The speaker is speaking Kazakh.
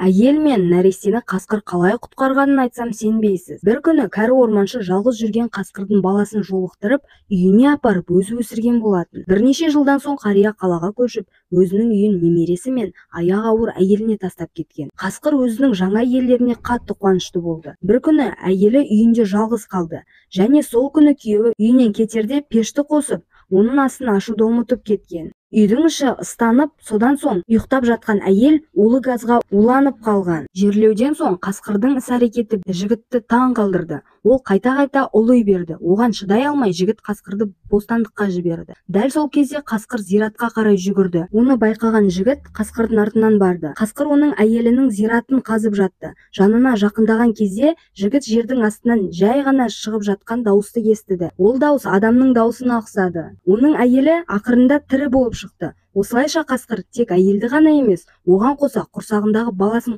Әйел мен нәрестені қасқыр қалай құтқарғанын айтсам, сенбейсіз. Бір күні кәрі орманшы жалғыз жүрген қасқырдың баласын жолықтырып, үйіне апарып, өзі өсірген болатын. Бірнеше жылдан соң қария қалаға көшіп, өзінің үйін немересі мен аяғы ауыр әйеліне тастап кеткен. Қасқыр өзінің жаңа иелеріне қатты қуанышты болды. Бір күні әйелі үйінде жалғыз қалды және сол күні күйеуі үйінен кетерде пешті қосып, оның астын ашуды ұмытып кеткен. Үйдің іші ыстанып, содан соң ұйықтап жатқан әйел улы газға уланып қалған. Жерлеуден соң қасқырдың іс-әрекеті жігітті таң қалдырды. Ол қайта-қайта ұлый берді. Оған шыдай алмай жігіт қасқырды бостандыққа жіберді. Дәл сол кезде қасқыр зиратқа қарай жүгірді. Оны байқаған жігіт қасқырдың артынан барды. Қасқыр оның әйелінің зиратын қазып жатты. Жанына жақындаған кезде жігіт жердің астынан жай ғана шығып жатқан дауысты естіді. Ол дауыс адамның дауысына ұқсады. Оның әйелі ақырында тірі болып шықты. Осылайша қасқыр тек әйелді ғана емес, оған қоса құрсағындағы баласын